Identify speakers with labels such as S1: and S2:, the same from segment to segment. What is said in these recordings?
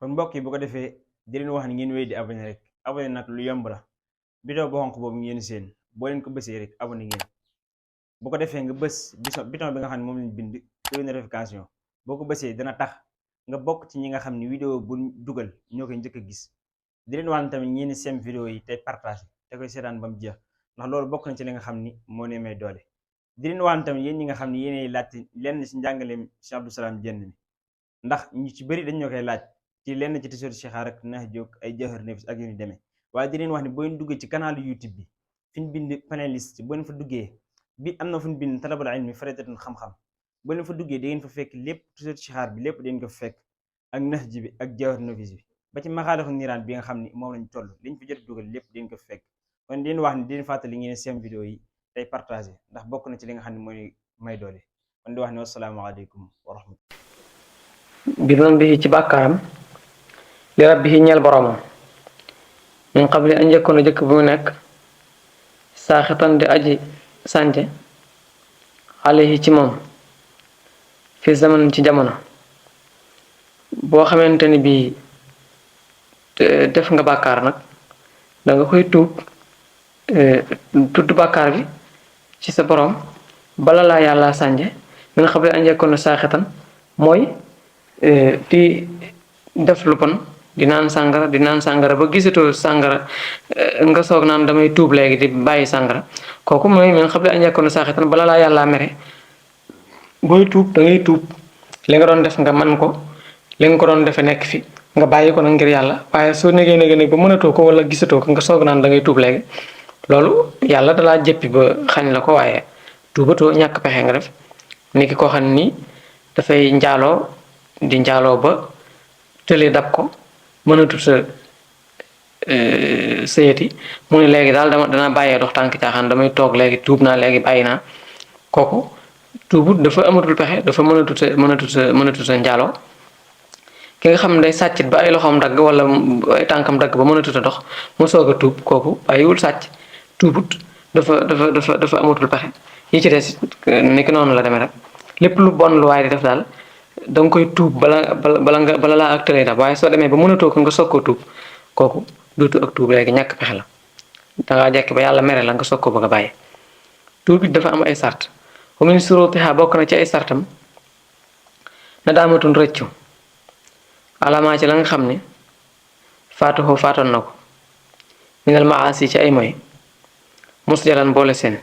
S1: kon mbokk yi bu ko defee di leen wax ni ngeen wéy di abonné rek abonné nag lu yomb la bidon bu xonq boobu ngeen seen boo leen ko bësee rek abonné ngeen bu ko defee nga bës bouton bi nga xam ne moom lañ bind cloche notification boo ko bësee dana tax nga bokk ci ñi nga xam ne vidéo bu dugal ñoo koy njëkk a gis di leen wax ne tamit ngeen sem vidéo yi tey partagé te koy seetaan ba mu jeex ndax loolu bokk na ci li nga xam ni moo ne may doole di leen wax ne tamit yéen ñi nga xam ne yéenay laajte lenn ci njàngaleem Cheikh Abdou Salam Diène mi ndax ñu ci bëri dañ ñoo koy laaj ci lenn ci tisóor Cheikha rek nax jóg ay jawhar nafis ak yu ni demee waaye di leen wax ne boo leen duggee ci canal YouTube bi fi ñu bind panéliste boo leen fa duggee bi am na fu ñu bind talabul ilmi faridatun xam-xam boo leen fa duggee da ngeen fa fekk lépp tisóor Cheikha bi lépp da ngeen ko fa fekk ak nax ji bi ak jawhar nafis bi ba ci maxaalixu niiraan bi nga xam ni moom lañ toll liñ fi jot dugal lépp da ngeen ko fa fekk kon di leen wax ne di leen fàttali ngeen seen vidéo yi tey partagé ndax bokk na ci li nga xam ne mooy may doole kon di wax ne wasalaamaaleykum wa rahmatulah
S2: bi man bi ci bàkkaaram li rabbihi ñeel boroomam min qabli an njëkkoon a jëkk bu mu nekk saaxitan di aji sànje alayhi ci moom fi zaman ci jamono boo xamante ni bii def nga bàkkaar nag danga koy tuub tudd bàkkaar bi ci sa boroom bala laa yàlla sànje min qabli an njëkkoon a saaxitan mooy di def lu bon di naan sàngara ba gisatoo sàngara nga soog naan damay tuub léegi di bàyyi sàngara kooku mooy min xam ne a njëkkoon saaxitan bala laa yàlla mere booy tuub da ngay tuub li nga doon def nga man ko li nga ko doon defe nekk fi nga bàyyi ko nag ngir yàlla waaye soo négee nag ba mënatoo ko wala gisatoo ko nga soog naan da ngay tuub léegi loolu yàlla dalaa jëppi ba xañ la ko waaye tuubatoo ñàkk pexe nga def niki koo xam ni dafay njaaloo di njaaloo ba tële dab ko mënatut sa sëyati mu ne léegi daal dana bàyyee dox tànk caaxaan damay toog léegi tuub naa léegi bàyyi naa kooku tuubut dafa amatul pexe dafa mënatut sa njaaloo ki nga xam ne day sàccit ba ay loxoom dagg wala ay tànkam dagg ba mënatut a dox mu soog a tuub kooku bàyyiwul sàcc tuubut dafa amatul pexe yi ci des niki noonu la demee rek lépp lu bon lu waaye di def daal danga koy tuub bala laa ak tëlee daf waaye soo demee ba mënatoo ko nga soog koo tuub kooku duutu ak tuub léegi ñàkk pexe la dangaa jekki ba yàlla mere la nga soog ko bëgg a bàyyi tuub bi dafa am ay sart wa min surutiha bokk na ci ay sartam na daamatun rëccu alamaa ci la nga xam ne faatoon na ko minal maasi ci ay moy mus jalan boole seen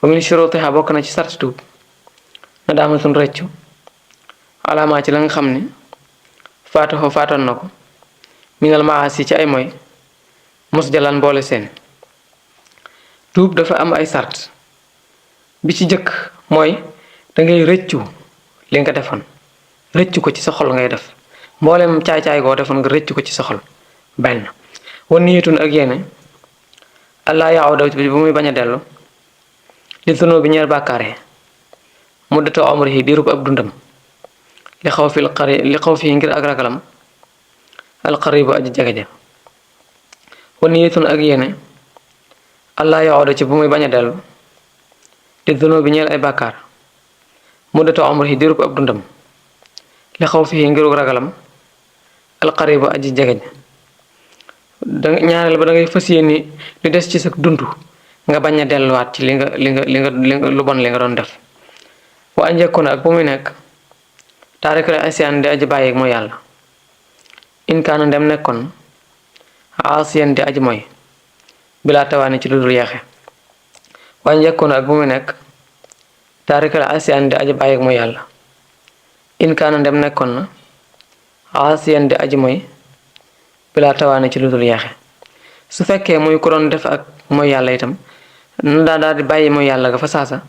S2: wa min surutiha bokk na ci sart tuub na daamatun rëccu alaamaa ci la nga xam ne faatoon na ko minal maasi ci ay moy mos jalan boole seen tuub dafa am ay sart bi ci jëkk mooy dangay rëccu li nga defoon rëccu ko ci sa xol ngay def mboolem caay-caay goo defoon nga rëccu ko ci sa xol benn wan niyetun ak yéene allah yaaw daw bi bu muy bañ a dellu li sunoo bi ñeer bàkkaare mu data omrihi diirub ab dundam li xaw fii ngir ak ragalam alqaribu aji jege ja wa niyatun ak yéene allah yaoda ci bu muy bañ a dellu li dunoo bi ñeel ay bàkkaar muddatu umrihi dirub ab dundam li xaw fii ngir ak ragalam alqaribu aji jege ja ñaareel ba da ngay fas yéene li des ci sa dund nga bañ a delluwaat ci li nga lu bon li nga doon def wa anjekkoon ak bu muy nekk taarikal asiyaan di aji bàyyi mooy yàlla in kaana dem nekkoon asiyan di aji mooy bilaa tawaani ci lu dul yeexe waaye njëkkoon ak bu mu nekk taarikal asiyaan di aji bàyyi mooy yàlla in kaana dem nekkoon na asiyan di aji mooy bilaa tawaani ci lu dul yeexe su fekkee muy ko doon def ak mooy yàlla itam na daal di bàyyi mooy yàlla ga fa saasa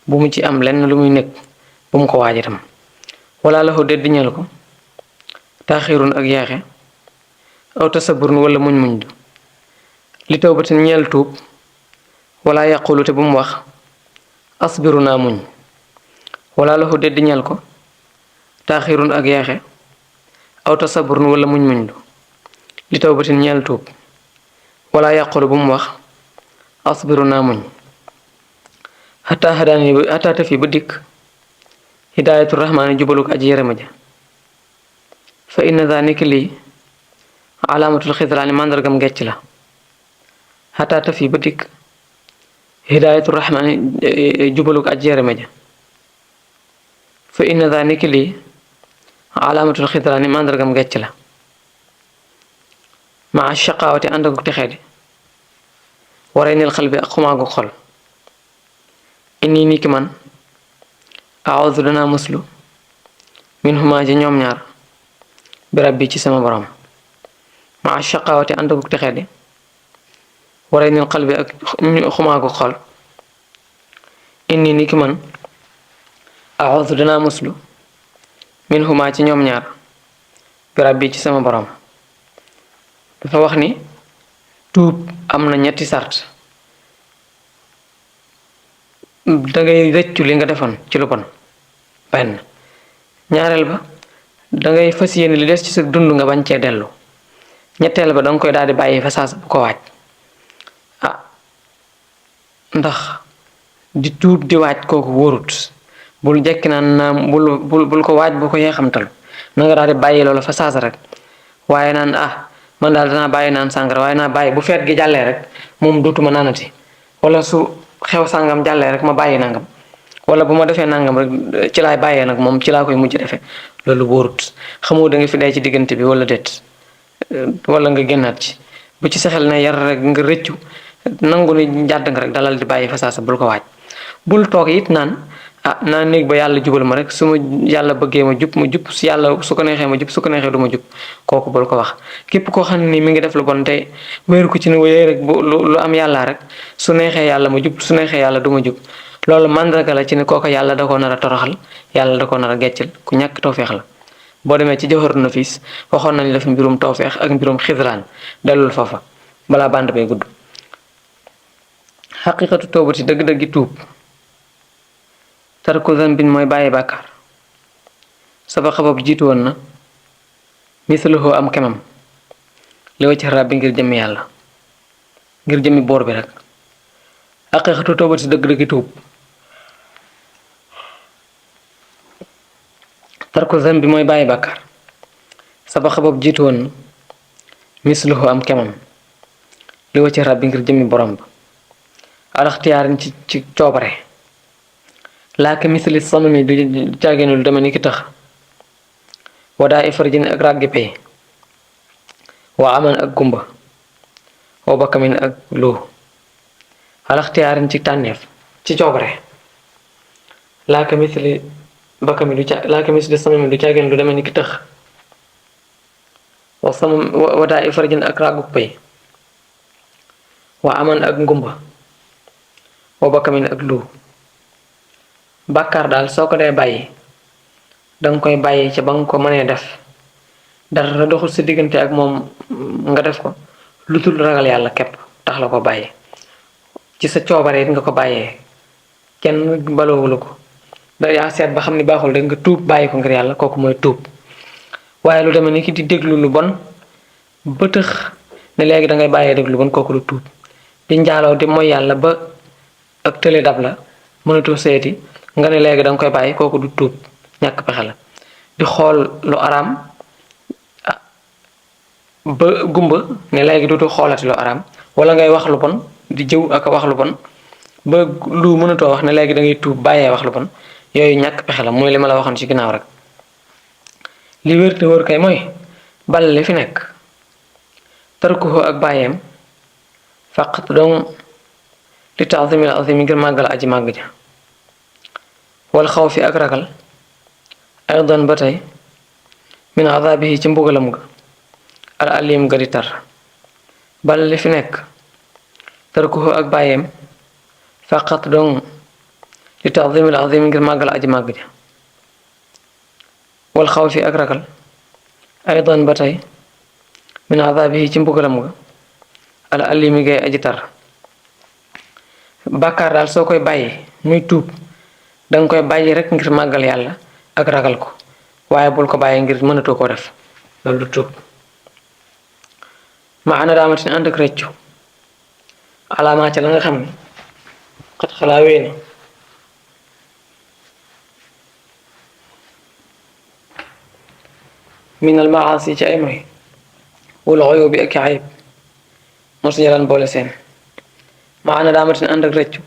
S2: bu mu ci am lenn lu muy nekk bu mu ko waaj itam wala la ko déddi ñeel ko taaxirun ak yeexe aw tasaburun wala muñ du li tawbatin ñeel tuub wala yaqulu te bu mu wax asbiru naa muñ wala la ko déddi ñeel ko taaxirun ak yeexe aw tasaburun wala muñ du li tawbatin ñeel tuub wala yaqulu bu mu wax asbiru naa muñ xataa xadaani xataa tafi ba dikk hidaayatu rahmaani jubaluk aji yërëma ja fa inna daa nekk lii alaamatul xidraani màndargam ngecc la xataa taf yi ba dikk hidaayatu rahmaani jubaluk aj yërëme ja fa inna daa nekk lii alaamatul xidraani màndargam ngecc la maa shaqaawati ànd ak texee di waree nil xel bi ak xumaagu xol inni ni ki man aawdu danaa muslu min huma ji ñoom ñaar bi rabbi ci sama borom maa shaqaawati ànd ak texee di waree nil xel bi ak xumaagu xol inni ni ki man aawdu danaa muslu min huma ci ñoom ñaar bi rabbi ci sama borom dafa wax ni tuub am na ñetti sart dangay rëccu li nga defoon ci lu bon benn ñaareel ba dangay fas yéene li des ci sa dund nga bañ cee dellu ñetteel ba danga koy daal di bàyyi fa saasa bu ko waaj ndax di tuub di waaj kooku wóorut bul jekki naan bul ko waaj bu ko yeexamtal na nga daal di bàyyi loolu fa saasa rek waaye naan man daal danaa bàyyi naan sàngara waaye naa bàyyi bu feet gi jàllee rek moom dootuma naanati wala su xew sàngam jàllee rek ma bàyyi nangam wala bu ma defee nangam rek ci laay bàyyee nag moom ci laa koy mujj defee loolu wóorut xamoo da nga fi dee ci diggante bi wala déet wala nga génnaat ci bu ci saxel ne yar rek nga rëccu nangu ni jàdd nga rek dalal di bàyyi fasaasa bul ko waaj bul toog it naan naa néeg ba yàlla jubal ma rek su ma yàlla bëggee ma jub su yàlla su ko neexee ma jub su ko neexee du ma jub kooku bul ko wax képp koo xam ne ni mi ngi def lu bon te wéeru ko ci ne wéyee rek lu am yàlla rek su neexee yàlla ma jub su neexee yàlla du ma jub loolu màndarga la ci ne kooku yàlla da koo nar a toroxal yàlla da koo nar a geccal ku ñàkk tawfeex la boo demee ci Jawharu Nafiis waxoon nañ la fi mbirum tawfeex ak mbirum xisraan dellul foofa balaa bànd bay gudd xaqiqatu toobati dëgg-dëggi tuub tarku zanbin mooy bàyyi bàkkaar sabaqa boobu jiitu woon na misluhu am kemam li wacc rabbi ngir jëmmi yàlla ngir jëmmi boor bi rek xaqiqatu toobati dëgg-dëggi tuub tarku zanbi mooy bàyyi bàkkaar sabaqa boobu jiitu woon na misluhu am kemam li wacc rabbi ngir jëmmi borom ba alaxtiyaarin ci coobare laaka misali samami du càggeenul dama ni ki tax wadaa ifarjin ak ràggi pay waa aman ak gumba wa bakkamin ak lu alaxtiyaarin ci tànneef ci coobare laaka misali samami du càggeenul dama ni ki tax wadaa ifarjin ak ràggu pay waa aman ak ngumba wa bakkamin ak lu bàkkaar daal soo ko dee bàyyi danga koy bàyyi ca ba nga ko mënee def dara doxul sa diggante ak moom nga def ko lu dul ragal yàlla képp tax la ko bàyyi ci sa coobare it nga ko bàyyee kenn balowulu ko da yaa seet ba xam ni baaxul rek nga tuub bàyyi ko ngir yàlla kooku mooy tuub waaye lu demee ni ki di déglu lu bon ba tëx ne léegi dangay bàyyee déglu lu bon kooku lu tuub di njaaloo di mooy yàlla ba ak tële dab la mënatoo seeti nga ne léegi danga koy bàyyi kooku du tuub ñàkk pexe la di xool lu araam ba gumba ne léegi dootu xoolati lu araam wala ngay wax lu bon di jëw ak wax lu bon ba lu mënatoo wax ne léegi da ngay tuub bàyyee wax lu bon yooyu ñàkk pexe la mooy li ma la waxoon ci ginnaaw rek li wér te wóor kay mooy bal li fi nekk tarkuhu ak bàyyeem faqat donc li taazimil azimi ngir màggal aji màgg ja wal xaw fi ak ragal aydan ba tey min azaabihi ci mbugalam ga al alim ga di tar bal li fi nekk tarkuhu ak bàyyeem faqat donc li taazimil azimi ngir màggal aji màgg ja wal xaw fi ak ragal aydan ba tey min azaabihi ci mbugalam ga al alimi gay aji tar bàkkaar daal soo koy bàyyi muy tuub danga koy bàyyi rek ngir màggal yàlla ak ragal ko waaye bul ko bàyyi ngir mënatoo koo def loolu du tuub ma ana daamatin ànd ak rëccu alaamaa ca la nga xam ne xat xalaa wéy na min al maasi ci ay moy wal uyubi ak ayib mosu jalan boole seen maana daamatin ànd ak rëccu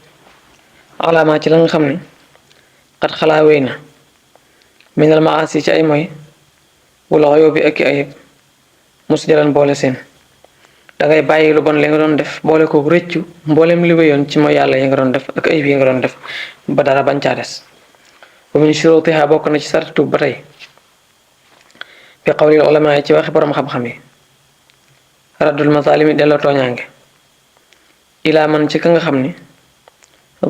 S2: alaamaa ci la nga xam ne xat xalaa wéy na min al maasi ci ay moy wal uyubi ak ayib mosu jalan boole seen dangay bàyyi lu bon li nga doon def boole ko rëccu mboolem li wéyoon ci mooy yàlla yi nga doon def ak ayib yi nga doon def ba dara bañ caa des wa min shurutiha bokk na ci sarti tuub ba tey bi qawlil ulama yi ci waxi borom xam-xam yi raddul mazalimi delloo tooñaange ilaa man ci ka nga xam ni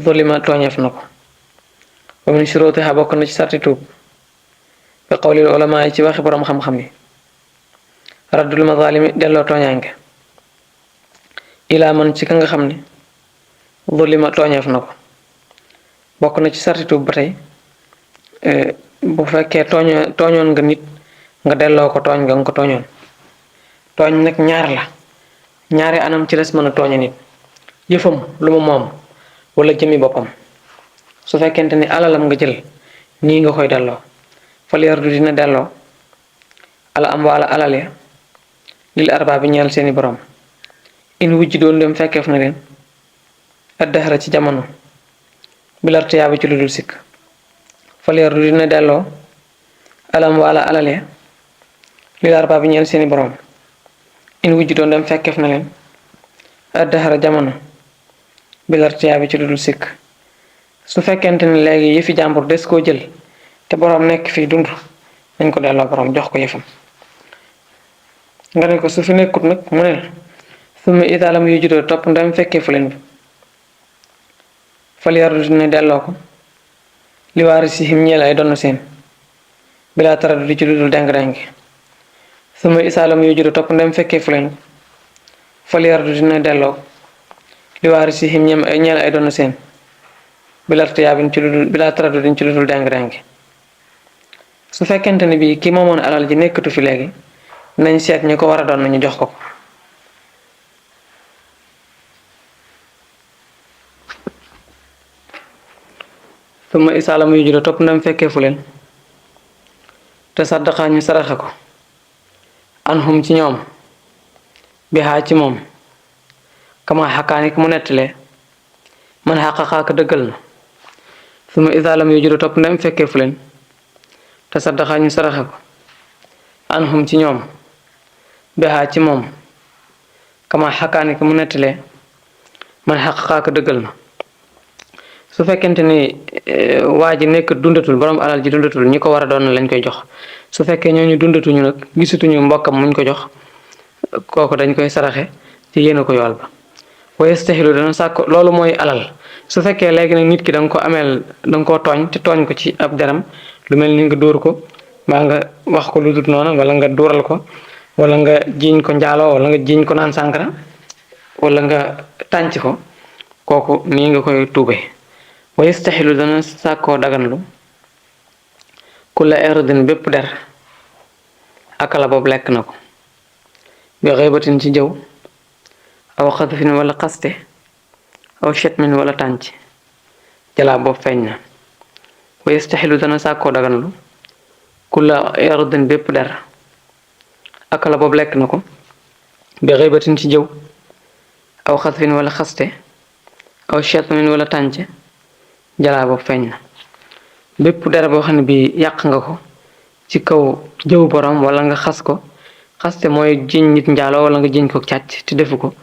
S2: zulima tooñeef na ko wa min shurutiha bokk na ci sarti tuub bi qawlil ulama yi ci waxi borom xam-xam yi raddul mazalimi delloo tooñaange ilaa man ci ka nga xam ni zulima tooñeef na ko bokk na ci sarti tuub ba tey bu fekkee tooñoon nga nit nga delloo ko tooñ nga ko tooñoon tooñ nag ñaar la ñaari anam ci les mën a tooñe nit yëfam lu mu moom wala jëmi boppam su fekkente ni alalam nga jël nii nga koy delloo fal yardu dina delloo ala am wala alal ya lil arbaa bi ñeel seeni borom in wujji doon dem fekkeef na leen addahra ci jamono bilartiyaa bi ci lu dul sikk fal yardu dina delloo alam wala alal ya lil arbaa bi ñeel seeni borom in wujji doon dem fekkeef na leen addahra jamono bilartiyaa bi ci lu dul sikk su fekkente ni léegi yëfi jàmbur des koo jël te borom nekk fii dund nañ ko delloo borom jox ko yëfam nga ne ko su fi nekkut nag mu ne la summa idaa lam yujidoo topp ndem fekkee fu leen bi fal yardu dina delloo ko li waarisihim ñeel ay donn seen bilaa taraddudi ci lu dul deng-deng summa idaa lam yujidoo topp ndem fekkee fu leen fal yardu dina delloo li waarisihim ñeel ay donn seen bilaa taraddudi ci lu dul deng-deng su fekkente ni bii ki moomoon alal ji nekkatu fi léegi nañ seet ñi ko war a doon nañu jox ko summa isaala muy judo topp ndam fekkee fu leen te saddaqa ñu saraxe ko anhum ci ñoom bi xaa ci moom kama xakaanik mu nettalee man xaqaqaaka dëggal na summa isaala muy judo topp ndam fekkee fu leen te saddaqa ñu saraxe ko anhum ci ñoom bi xaa ci moom kama xakaanik mu nettalee man xaqaqaaka dëggal na su fekkente ni waa ji nekk dundatul borom alal ji dundatul ñi ko war a doon lañ koy jox su fekkee ñooñu dundatuñu nag gisatuñu mbokkam muñ ko jox kooku dañ koy saraxe ci yéene ko yool ba wa yastaxilu dana sàkk loolu mooy alal su fekkee léegi nag nit ki danga ko ameel danga koo tooñ te tooñ ko ci ab deram lu mel ni nga dóor ko mbaa nga wax ko lu dul noonu wala nga dóoral ko wala nga jiiñ ko njaaloo wala nga jiiñ ko naan sàngara wala nga tànc ko kooku nii nga koy tuube wa yastaxilu dana sàkkoo daganlu kulla erdin bépp der akala boobu lekk na ko bi xëybatin ci jëw aw xadfin wala xaste aw chetmin wala tànc jalaa boobu feeñ na wa yastaxilu dana sàkkoo daganlu kulla erdin bépp der akala boobu lekk na ko bi xëybatin ci jëw aw xadfin wala xaste aw chetmin wala tànc jalaa boobu feeñ na bépp dara boo xam ne bii yàq nga ko ci kaw jëw borom wala nga xas ko xaste mooy jiñ nit njaaloo wala nga jiñ ko càcc te defu ko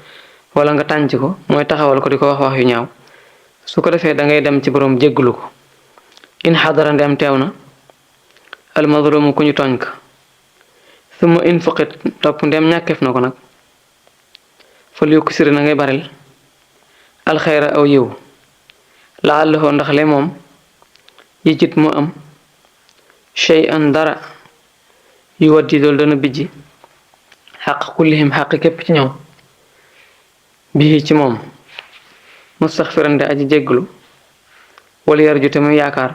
S2: wala nga tànc ko mooy taxawal ko di ko wax wax yu ñaaw su ko defee dangay dem ci borom jégglu ko in xadara ndem teew na almadlumu ku ñu tooñ ka suma in fuqit topp ndem ñàkkeef na ko nag fal yokku siri na ngay baril alxeyra aw yiw laallahu ndax le moom yijit mu am shay an dara yu waddi dool dana bijji xaq kullihim xaq képp ci ñoom bii ci moom mustaxfiran de aji jégglu wala yarju te muy yaakaar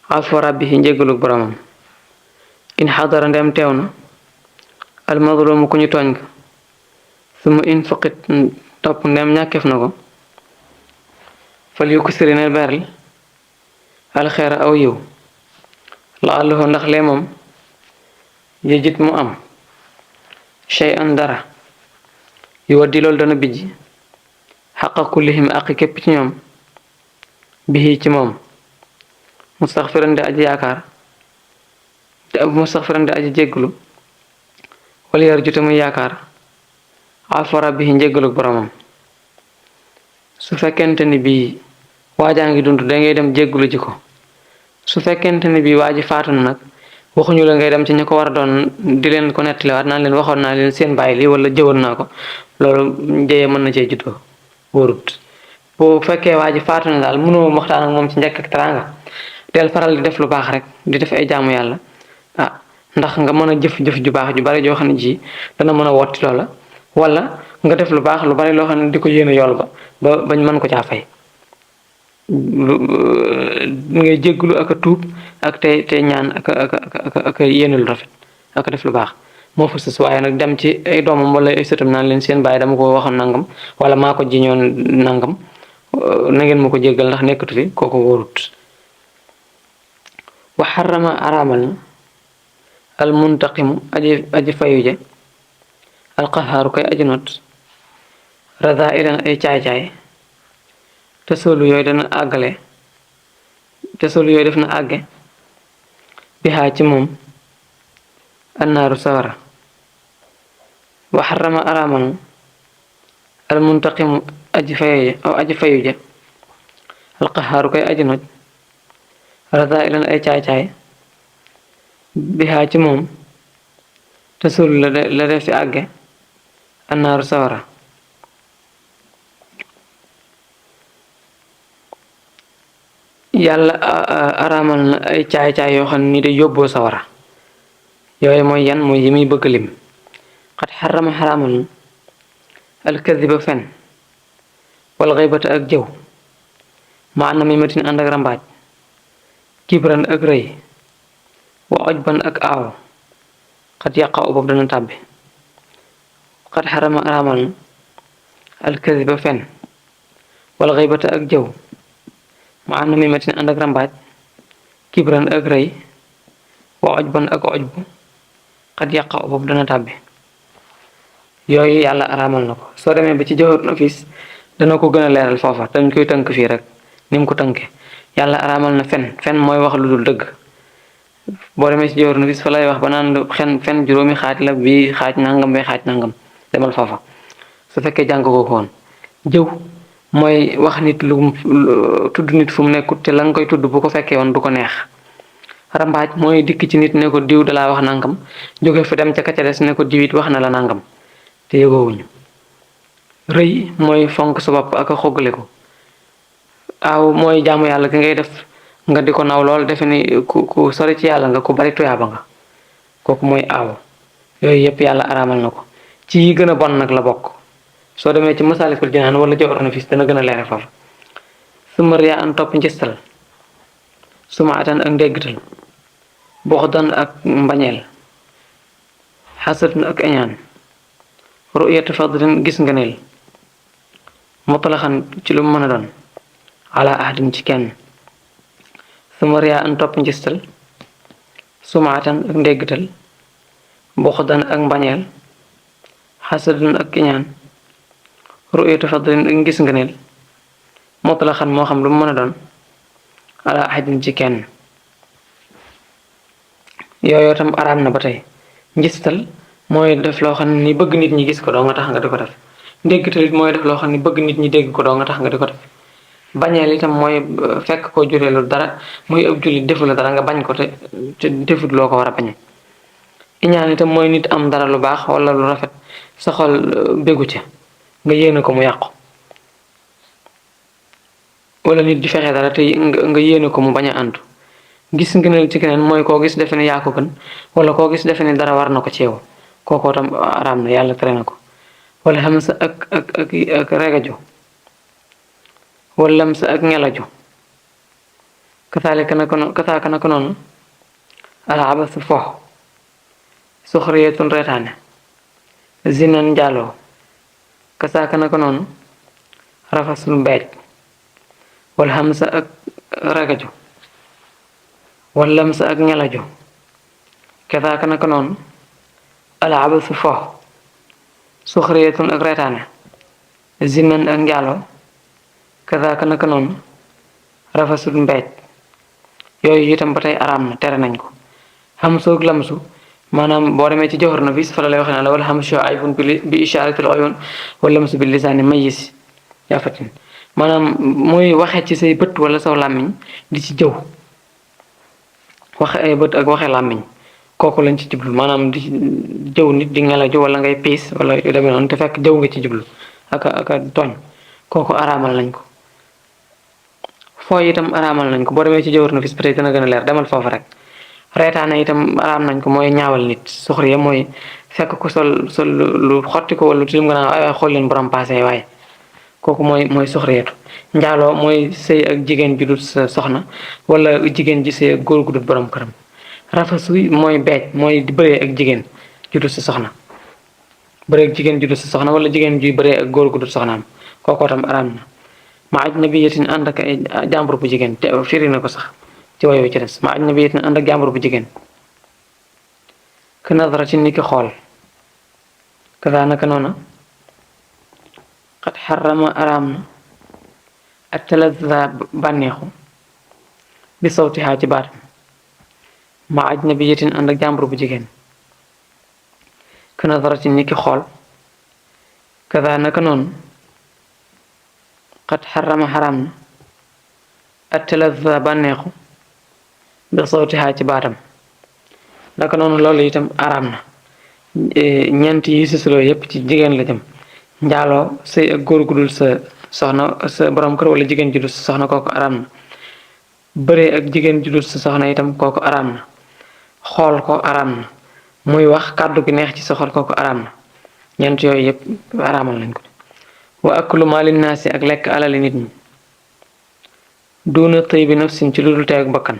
S2: alfa rabbihi njéggalu boromam in xadara ndem teew na almadlumu ku ñu tooñ ko suma in fuqit topp ndem ñàkkeef na ko fal yu ko sëri nel berli alxeera aw yiw laallahu ndax lee moom yejit mu am shay'an dara yu waddi loolu dana bijji xaqa kullihim aqi képp ci ñoom bihi ci moom mustaxfiran di aji yaakaar mustaxfiran di aji jégglu wala yar jute muy yaakaar afara bihi njéggaluk boromam su fekkente ni bii waajaa ngi dund da ngay dem jégglu ji ko su fekkente ni bii waa ji faatu na nag waxuñu la ngay dem ci ñu ko war a doon di leen ko nettaliwaat naan leen waxoon naa leen seen bàyyi lii wala jëwoon naa ko loolu jëyee mën na cee juddoo wóorut bu fekkee waa ji faatu na daal mënoo waxtaan ak moom ci njëkk ak teraanga del faral di def lu baax rek di def ay jaamu yàlla ndax nga mën a jëf-jëf ju baax ju bari joo xam ne ji dana mën a wotti loola wala nga def lu baax lu bari loo xam ne di ko yéene yool ba bañ mën ko caa fay ngay jégglu ak a tuub ak tey ñaan ak yéene lu rafet ak def lu baax moo fa sës waaye nag dem ci ay doomam wala ay sëtam naan leen seen bàyyi dama ko waxoon nangam wala maa ko jiñoon nangam na ngeen ma ko jéggal ndax nekkatu fi kooku wóorut wa xarama araamal na al muntaqimu aji fayuje al qaxaaru kay aji not rada ilan ay caay-caay te solu yooyu dana àggale te solu yooyu def na àgge bihaa ci moom annaaru sawara wa xarama araamal al muntaqimu aji fayuje al qaxaaru kay aji not rada ilan ay caay-caay bihaa ci moom te solu la def ci àgge annaaru sawara yàlla araamal na ay caay-caay yoo xam ne ni day yóbboo sawara yooyu mooy yan mooy yi muy bëgg lim xat xarama xaraamal na alkadiba fen wal xaybata ak jëw ma na mi matin ànd ak rambaaj kibran ak rëy wa ojban ak aaw xat yàqa u boobu dana tàbbi xat xarama araamal na alkadiba fen wal xaybata ak jëw ma am na mi matin ànd ak rambaaj kibran ak rëy wa ojban ak ojbu xat yàqa boobu dana tàbbi yooyu yàlla araamal na ko soo demee ba ci Jawharun Nafiis dana ko gën a leeral foofa dañ koy tënk fii rek ni mu ko tënke yàlla araamal na fen mooy wax lu dul dëgg boo demee ci Jawharun Nafiis fa lay wax ba naan fen juróomi xaaj la bii xaaj nangam bee xaaj nangam demal foofa su fekkee jàng ko woon jëw mooy wax nit lu tudd nit fu mu nekkut te la nga koy tudd bu ko fekkee woon du ko neex rambaaj mooy dikk ci nit ne ko diw dalaa wax nangam jóge fi dem ca ka ca des ne ko diw it wax na la nangam te yëgoowuñu rëy mooy fonk sa bopp ak a xoggale ko aaw mooy jaamu yàlla ki ngay def nga di ko naw lool defe ni ku sori ci yàlla nga ku bari tuyaaba nga kooku mooy aaw yooyu yëpp yàlla araamal na ko ci yi gën a bon nag la bokk soo demee ci Masaalikul Jinaan wala Jawharun Nafiis dana gën a leere foofu suma riyaa an topp njëstal suma atan ak ndéggtal buxdan ak mbañeel xasadun ak añaan ru'yatu fadlin gis ngëneel mutlaxan ci lu mën a doon ala ahadin ci kenn suma riyaa an topp njëstal suma atan ak ndéggtal buxdan ak mbañeel xasadun ak añaan ru'yatu fadlin ak gis ngëneel mutlaxan moo xam lu mu mën a doon ala ahadin ci kenn yooyu tam araam na ba tey njistal mooy def loo xam ne ni bëgg nit ñi gis ko doo nga tax nga di ko def ndéggtal it mooy def loo xam ne bëgg nit ñi dégg ko doo nga tax nga di ko def bañeel itam mooy fekk ko jureelu dara muy ëpp jullit defu la dara nga bañ ko te defut loo ko war a bañe iñaan itam mooy nit am dara lu baax wala lu rafet sa xol bégu ca nga yéene ko mu yàqu wala nit di fexe dara te nga yéene ko mu bañ a àntu gis ngëneel ci keneen mooy koo gis defe ne yaa ko gën wala koo gis defe ne dara war na ko ci yow kookoo tam araam na yàlla tere na ko wala xam sa ak regajo wala lam sa ak ngelajo kasaaka naka noonu alaaba su fox suxriyatun reetaane zinan njaaloo kasaaka naka noonu rafasul beej wala xam sa ak ragajo wala lam sa ak ñalajo kasaaka naka noonu al abasu fo suxriyatun ak reetaane zinan ak njaaloo kazaaka naka noonu rafasul mbeej yooyu itam ba tey araam na tere nañ ko xamsu ak lamsu maanaam boo demee ci jawhar nafis fa la lay waxee ne la wala xamsu aybun bi ishaaratil uyun wala lamsu bi lisaani mayis yaafatin maanaam mooy waxee ci say bët wala saw làmmiñ di ci jëw waxe ay bët ak waxe làmmiñ kooku lañ ci jublu maanaam di jëw nit di ngelaw wala ngay piis wala yu demee noonu te fekk jëw nga ci jublu aka tooñ kooku araamal nañ ko foo itam araamal nañ ko boo demee ci jawhar nafis peut-être dana gën a leer demal foofu rek reetaane itam araam nañ ko mooy ñaawal nit suxriya mooy fekk ko sol lu xotti ko wala lu tilim nga naan ay xool leen borom passé waaye kooku mooy suxriyatu njaaloo mooy sëy ak jigéen ju dul sa soxna wala jigéen ji sëy ak góor gu dul borom këram rafasu mooy beej mooy di bëree ak jigéen ju dul sa soxna bëree ak jigéen ju dul sa soxna wala jigéen juy bëree ak góor gu dul soxnaam kookoo tam araam na ma ajnabiyatin ànd ak ay jàmbur bu jigéen te firi na ko sax ci wayo ci des ma ajnabiyatin ànd ak jàmbur bu jigéen ka nadratin ni ki xool kaza naka noona xat xarama araam na ak talazza bànneexu bi sawtihaa ci baatam ma ajnabiyatin ànd ak jàmbur bu jigéen ka nadratin ni ki xool kaza naka noonu xat xarama xaraam na ak talazza bànneexu bi sawtihaa ci baatam naka noonu loolu itam araam na ñeent yi sisuloo yépp ci jigéen la jëm njaaloo sëy ak góor gu dul sa soxna sa borom kër wala jigéen ju dul sa soxna kooku araam na bëree ak jigéen ju dul sa soxna itam kooku araam na xool ko araam na muy wax kàddu gi neex ci sa xol kooku araam na ñeent yooyu yépp araamal nañ ko wa aklu maalin naasi ak lekk alali nit ñi duuna tëy bi nafsin ci lu dul teeg bakkan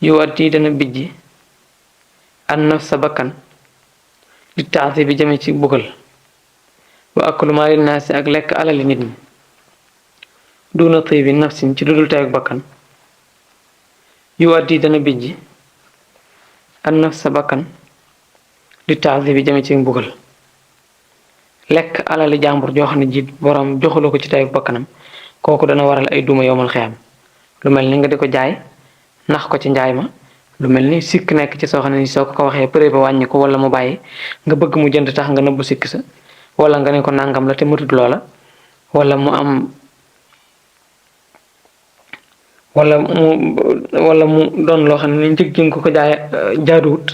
S2: yu at yi dana bijji an naf sa bakkan di taasi bi jëme ci bugal wa aklu maalin naasi ak lekk alali nit ñi duuna tëy bi nafsin ci lu dul teeg bakkan yu at yi dana bijji an naf sa bakkan di taasi bi jëme ci bugal lekk alali jàmbur joo xam ne ji borom joxuloo ko ci teeg bakkanam kooku dana waral ay duma yowmal xiyam lu mel ni nga di ko jaay nax ko ci njaay ma lu mel ni sikk nekk ci soo xam ne ni soo ko waxee prix ba wàññi ko wala mu bàyyi nga bëgg mu jënd tax nga nëbbu sikk sa wala nga ne ko nangam la te matut loola wala mu doon loo xam ne ni njëg ji nga ko jaay jaaduwut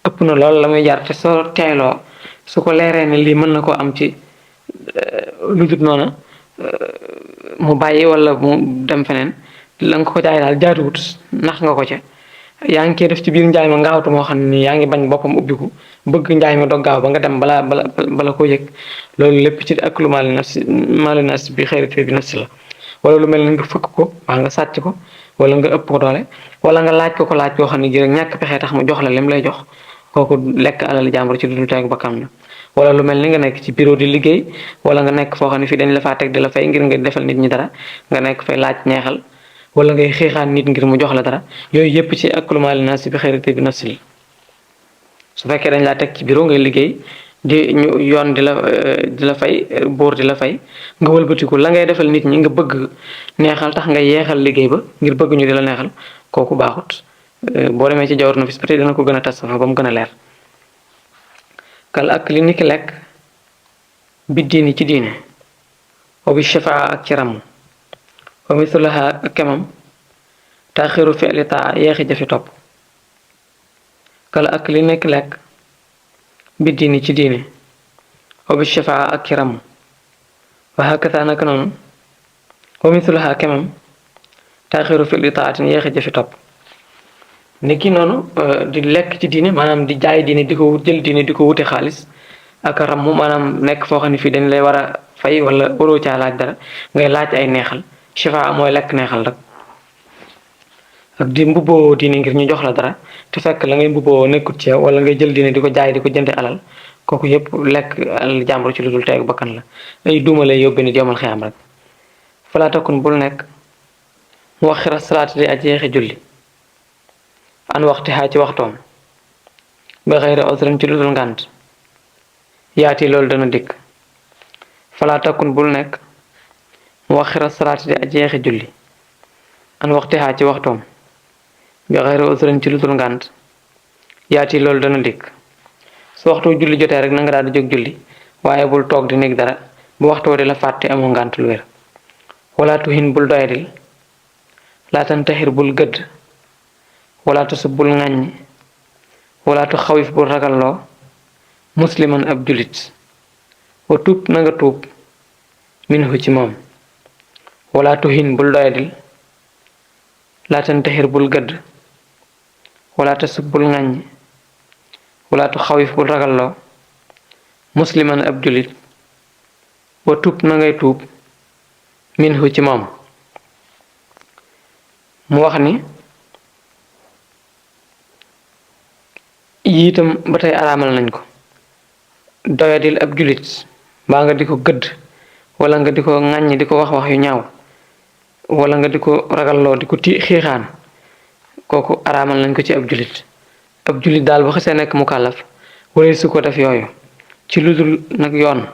S2: ëpp na lool la muy jaar te soo teeloo su ko leeree ne lii mën na koo am ci lu dut noona mu bàyyi wala mu dem feneen la nga ko jaay daal jaaduwut nax nga ko ca yaa ngi koy def ci biir njaay ma ngaawtu moo xam ne nii yaa ngi bañ boppam ubbiku bëgg njaay ma dog gaaw ba nga dem bala ko yëg loolu lépp ci ak lu maali nas bi xëyrité bi nafsi la wala lu mel ni nga fëkk ko waa nga sàcc ko wala nga ëpp ko doole wala nga laaj ko laaj koo xam ne gi rek ñàkk pexe tax mu jox la lim lay jox kooku lekk alal jàmbur ci lu dul teeg bakkan la wala lu mel ni nga nekk ci bureau di liggéey wala nga nekk foo xam ne fii dañ la faa teg di la fay ngir nga defal nit ñi dara nga nekk fay laaj neexal wala ngay xiixaan nit ngir mu jox la dara yooyu yépp ci aklu maali naasi bi xayrité bi nafsi la su fekkee dañ laa teg ci bureau ngay liggéey di ñu yoon di la fay buur di la fay nga wëlbatiku la ngay defal nit ñi nga bëgg neexal tax nga yeexal liggéey ba ngir bëgg ñu di la neexal kooku baaxut boo demee ci jawhar nafis peut-être dana ko gën a tas safa ba mu gën a leer kal ak li niki lekk bi diini ci diine wa bi shafaa ak ci ramm wa misulaha ak kemam taaxiru fi'li taa yeexi jëfi topp kal ak li nekk lekk bi diini ci diine wa bi shafaa ak ci ramm wa hakata naka noonu wa misulaha kemam taaxiru fi'li taatin yeexi jëfi topp niki noonu di lekk ci diine maanaam di jaay diine di ko jël diine di ko wute xaalis ak ramm maanaam nekk foo xam ne fii dañ lay war a fay wala waroo caa laaj dara ngay laaj ay neexal shifa mooy lekk neexal rek ak di mbubboo diine ngir ñu jox la dara te fekk la ngay mbubboo nekkut ci yow wala ngay jël diine di ko jaay di ko jënde alal kooku yépp lekk alal jàmbur ci lu dul teeg bakkan la ay duuma lay yóbbe nit yomal xiyaam rek falaa takun bul nekk mu waxira salaat di aj yeexi julli an waxti xaa ci waxtoom bi xayri usrin ci lu dul ngànt yaati loolu dana dikk falaa takkun bul nekk mu waxira salaati di aji yeexi julli an waxtihaa ci waxtoom bi xayri usrin ci lu dul ngànt yaati loolu dana dikk su waxtu julli jotee rek na nga daal di jóg julli waaye bul toog di nekk dara bu waxtu di la fàtte amoo ngànt lu wér wala tuhin bul doyadil laa tantaxir bul gëdd wala tusub bul ŋàññ wala tu xawif bul ragalloo musliman ab julit wa tuub na nga tuub minhu ci moom wala tuhin bul doyadil laa tantaxir bul gëdd wala tusub bul ŋàññ wala tu xawif bul ragalloo musliman ab julit wa tuub na ngay tuub minhu ci moom mu wax ni yiitam ba tey araamal nañ ko doyadil ab julit mbaa nga di ko gëdd wala nga di ko ŋàññ di ko wax wax yu ñaaw wala nga di ko ragalloo di ko xiixaan kooku araamal nañ ko ci ab julit daal bu xasee nekk mukallaf wala su ko def yooyu ci lu dul nag yoon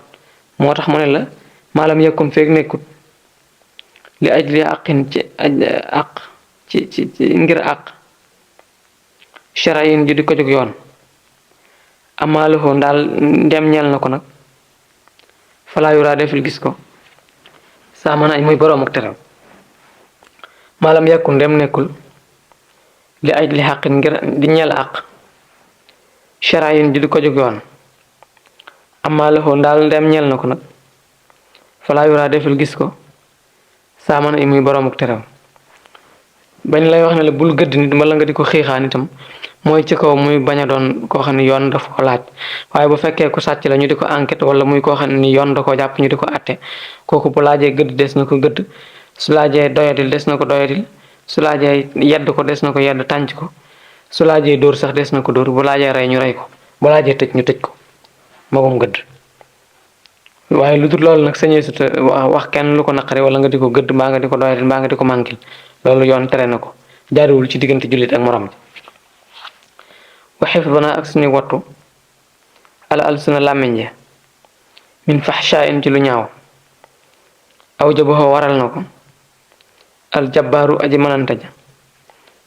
S2: moo tax mu ne la maalam yekkum feeg nekkut li ajli àqin ci àq ci ngir àq sharayin ju di ko jóg yoon amaaluhoo daal ndem ñeel na ko nag falaa yuraa defil gis ko saa mën ay muy boroom ak teral maalam yekkum ndem nekkul li ajli àqin ngir di ñeel àq sharayin ju di ko jóg yoon amaaluhoo daal ndem ñeel na ko nag falaa yuraa defil gis ko saa mën ay muy boroom ak teral bañ lay wax ne la bul gëdd nit wala nga di ko xiixaan itam mooy ci kaw muy bañ a doon koo xam ne yoon daf ko laaj waaye bu fekkee ku sàcc la ñu di ko enquête wala muy koo xam ne ni yoon da ko jàpp ñu di ko atte kooku bu laajee gëdd des na ko gëdd su laajee doyadil des na ko doyadil su laajee yedd ko des na ko yedd tànc ko su laajee dóor sax des na ko dóor bu laajee rey ñu rey ko bu laajee tëj ñu tëj ko magum gëdd waaye lu dul loolu nag sañee suta wax kenn lu ko naqari wala nga di ko gëdd mbaa nga di ko doyadil mbaa nga di ko mànkil loolu yoon tere na ko jaariwul ci diggante jullit ak morom ji wa xifdana ak suñu wattu al suna làmmiñ ja min faxshaa'in ci lu ñaaw aw jabaxoo waral na ko al jabbaaru aji mënanta ja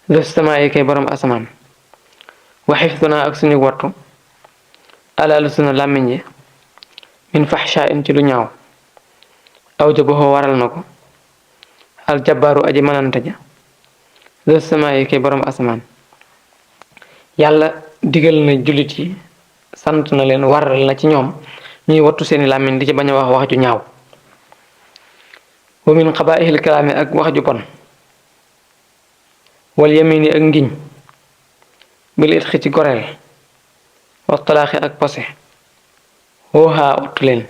S2: des sama yi kay borom asamaan wa xifdana ak suñu wattu al suna làmmiñ ja min faxshaa'in ci lu ñaaw aw jabaxoo waral na ko al jabbaaru aji mënanta ja des sama yi kay borom asamaan yàlla digal na jullit yi sant na leen waral na ci ñoom ñuy wattu seeni làmmiñ di ci bañ a wax wax ju ñaaw wa min xabaa'ihil kalaami ak wax ju bon wal yamini ak ngiñ bil itxi ci goreel wa talaaxi ak pose wooxaa wattu leen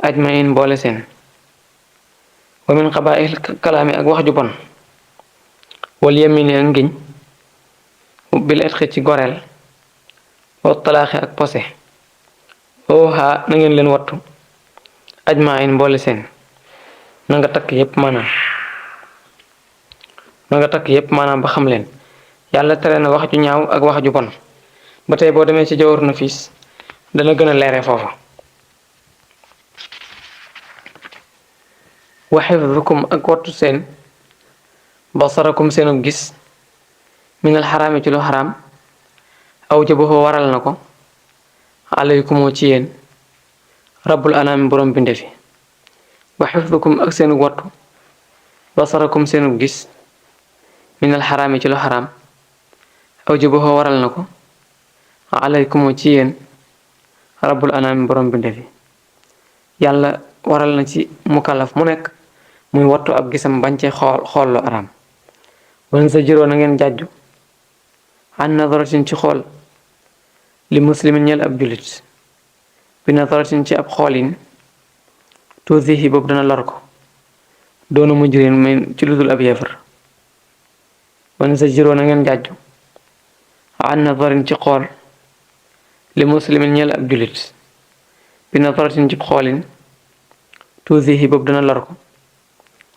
S2: ajmain boole seen wa min xabaa'ihil kalaami ak wax ju bon wal yamini ak ngiñ bil itxi ci goreel wa talaaxi ak pose wooxaa na ngeen leen wattu ajmain boole seen na nga takk yépp maanaam ba xam leen yàlla tere na wax ju ñaaw ak wax ju bon ba tey boo demee ci Jawhar Nafis dana gën a leere foofa wa xifdukum ak wattu seen basarakum seenub gis minal xaraami ci lu xaraam aw jabaxoo waral na ko alaykumoo ci yéen rabbul anaami borom binde fi wa xifdukum ak seenu wattu basarakum seenu gis minal xaraami ci lu xaraam aw jabaxoo waral na ko alaykumoo ci yéen rabbul anaami borom binde fi yàlla waral na ci mukallaf mu nekk muy wattu ab gisam bañ cee xool lu araam wan sa jiroo na ngeen jàjju an nadaratin ci xool li muslimin ñel ab jullit bi nadaratin ci ab xoolin tuusihi boobu dana lor ko doona mujrin may ci ludul ab yéefar wan sa jiroo na ngeen jàjju an nadarin ci xool li muslimin ñel ab jullit bi nadaratin ci xoolin tuusihi boobu dana lor ko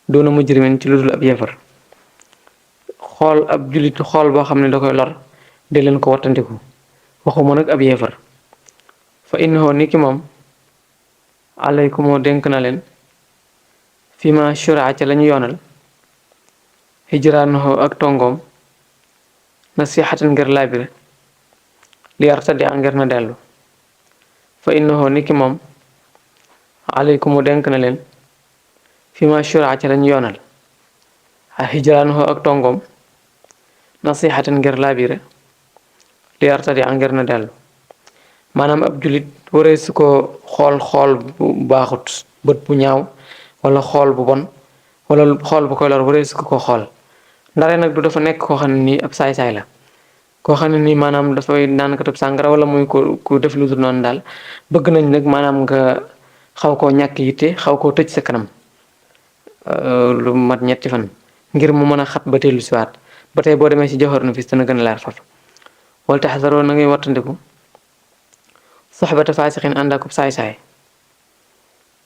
S2: doona mujrimin ci ludul ab yéefar xool ab jullit xool boo xam ne da koy lor de leen ko wattandiku waxuma nag ab yéefar fa innahu ni ki moom alaykumoo dénk na leen fi ma shuraa ca lañu yoonal hijraanuhu ak tongoom nasihatan ngir laabire li yartadi ngir na dellu fa innahu ni ki moom alaykumoo dénk na leen fi ma shuraa ca lañu yoonal hijraanuhu ak tongoom nasihatan ngir laabire li yartadi ngir na dellu maanaam ab jullit waree su ko xool bu baaxut bët bu ñaaw wala xool bu bon wala xool bu koy lor waree su ko xool ndare nag du dafa nekk koo xam ne nii ab saay-saay la koo xam ne nii maanaam dafay naan katub sàngara wala muy ku def lu dul noonu daal bëgg nañ nag maanaam nga xaw koo ñàkk yitte xaw koo tëj sa kanam lu mat ñetti fan ngir mu mën a xat ba teelu siwaat ba tey boo demee ci Jawharun Nafis dana gën a leer foofu wala taxasaroo na ngay wattandiku soxbata faasixin ànd akub saay-saay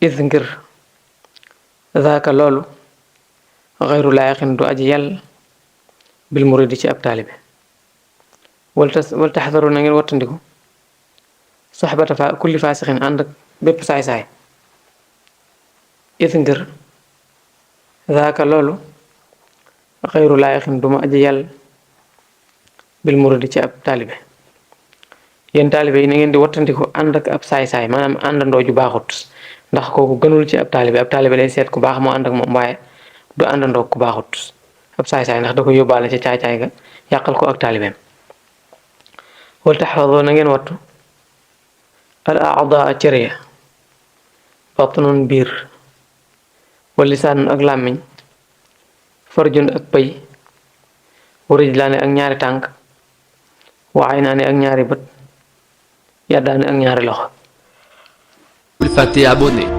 S2: is ngir zaaka loolu xayru laayiqin du aji yàlla bil muridi ci ab taalibe wal taxdaru na ngeen wattandiku soxbata kulli faasixin ànd ak bépp saay-saay is ngir zaaka loolu xayru laayiqin du ma aji yàlla bil muridi ci ab taalibe yéen taalibe yi na ngeen di wattandiku ànd ak ab saay-saay maanaam àndandoo ju baaxut ndax kooku gënul ci ab taalibe day seet ku baax moo ànd ak moom waaye du àndandoo ku baaxut ab saay-saay ndax da ko yóbbaale ci caay-caay ga yàqal ko ak taalibeem wal taxfadoo na ngeen wattu al a'daa cër ya batnun biir wal lisaanun ak làmmiñ farjun ak pëy wa rijlaani ak ñaari tànk wa aynaani ak ñaari bët yaddaani ak ñaari loxo.
S3: bul fàtte abonné